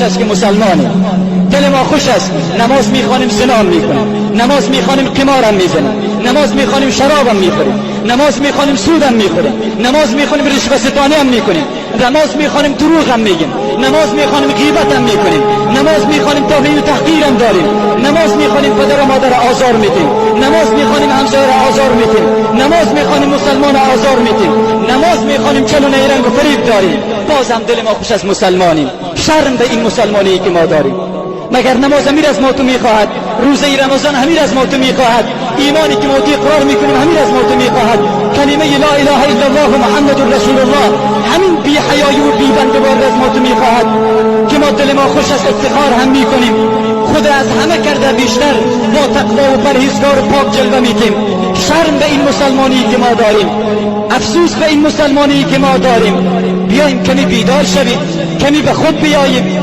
خوش است که مسلمانیم، دل ما خوش است. نماز میخوانیم، زنا میکنیم، نماز میخوانیم، قمارم میزنیم، نماز میخوانیم، شرابم میخوریم، نماز میخوانیم، سودم میخوریم، نماز میخوانیم، رشوه ستانی هم میکنیم، نماز میخوانیم، دروغ هم میگیم، نماز میخوانیم، غیبت هم میکنیم، نماز میخوانیم، توهین و تحقیر هم داریم، نماز میخوانیم، پدر و مادر آزار میدیم، نماز میخوانیم، همسایه را آزار میدیم، نماز میخوانیم، مسلمان آزار میدیم، نماز میخوانیم، چل و نیرنگ و فریب داریم. باز هم دل ما خوش از مسلمانیم. شرم به این مسلمانی که ما داریم. مگر نماز همین از ما تو میخواهد؟ روزه رمضان همین از ما تو میخواهد؟ ایمانی که ما تو اقرار میکنیم همین از ما تو میخواهد؟ کلمه لا اله الا الله محمد رسول الله همین بی حیایی و بی بندباری از ما تو میخواهد که ما دل ما خوش است، افتخار هم میکنیم، خود از همه کرده بیشتر با تقوا و پرهیزگار و پاک جلوه میتیم. شرم به این مسلمانی که ما داریم، افسوس به این مسلمانی که ما داریم. بیایم کمی بیدار شویم، کمی به خود بیاییم.